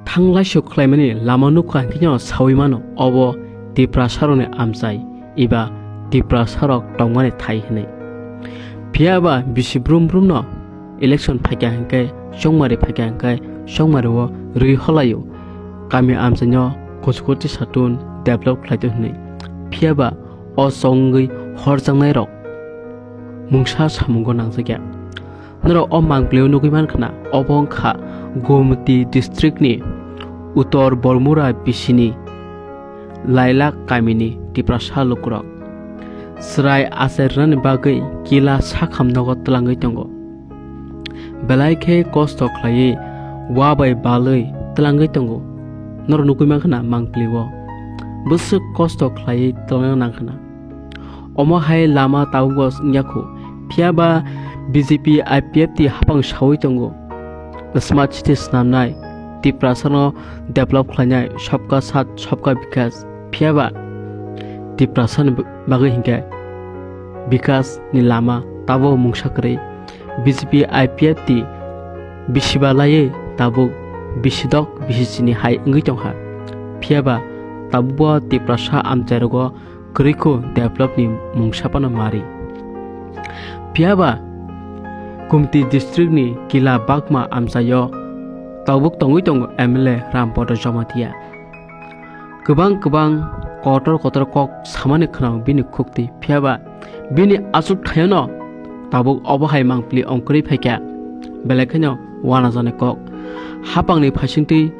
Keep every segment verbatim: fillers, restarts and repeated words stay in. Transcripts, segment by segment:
Thanglai sok khlaimani lama nukha hwnkhe no saui mano obo Tiprasarokni amchai eba Tiprasarok tongmani thai hwnwi. Phiya ba bisi brum brum no election phaikha hwnkhe chongmari phaikha hwnkhe chongmari o rwi holaio kami amchaino kuchukuchi satun develop khlaiton hwnwi. Phiya ba o chongwi horjaknairok mungsa samungo nangjakya. Norok o mangpilio nugwi mankha na, obo wngkha Gomti district ni Uttor Bormura bisini Lailak kamini Tiprasa lukurok. Chwrai achai rwnani bagwi kila sakham nogo twlangwi tongo. Belai khe kosto khlaiwi, wa bai balwi twlangwi tongo. Norok nugwi mankha na mangpilio. Bwswk kosto khlaiwi twlangna nangkha na. Omo hai lama tabukbo wngya kho. Phiya ba B J P I P F T hapang saui tongo. Smart city snamnai, Tiprasano develop khlainai, sabka sat, sabka bikas. Phiya ba Tiprasani bagwi hinkhe bikas ni lama tabuk mungsa kwrwi. B J P I P F T bisi ba laiwi tabuk bisi dok bisi chini hai wngwi tongkha. Phiya ba tabukbo Tiprasa amchairogo kwrwi kho develop ni mungsa phano mari. Phiya ba Gomti district ni Kila Bakma amchaio tabuk tongwi tongo M L A Rampada Jamatia. Kwbang kwbang kotor kotor kok samani khwnao bini khuktwi, phiya ba bini achuk thaiono tabuk obo hai mangpili ongkhorwi phaikha, belai kheno wanajaknai kok. Hapangni phaisingtwi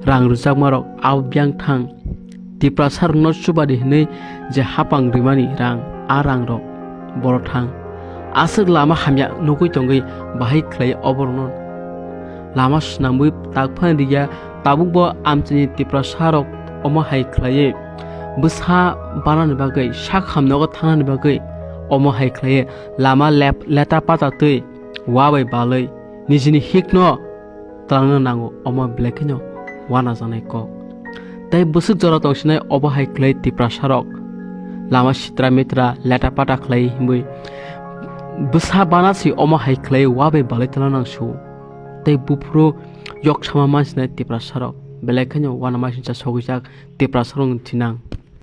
rang rwjakmarok abo biyang thang. Tiprasarokno chubadi hwnwi je hapang rimani rang, a rangrok boro thang. Aswk lama hamya nugwi tongwi bahai khlai oborokno lama swnamwi takphano rikya, tabukbo amchaini Tiprasarok omo hai khlaiwi bwsa banani bagwi, sak hamnogo thangnani bagwi omo hai khlaiwi lama lep-, leta pata twi wa bai balwi nijini hikno twlangna nango, omo belai kheno wanajaknai kok. Tei bwswk jora tongsinai obo hai khlai Tiprasarok lama sitra mitra leta pata khlai himwi bwsa bana si omo hai khlai wa bai balwi twlangna nangsu. Tei buphuru yoksama mansinai Tiprasarok belai kheno uanamasingcha sogwijak Tiprasarokni thinang.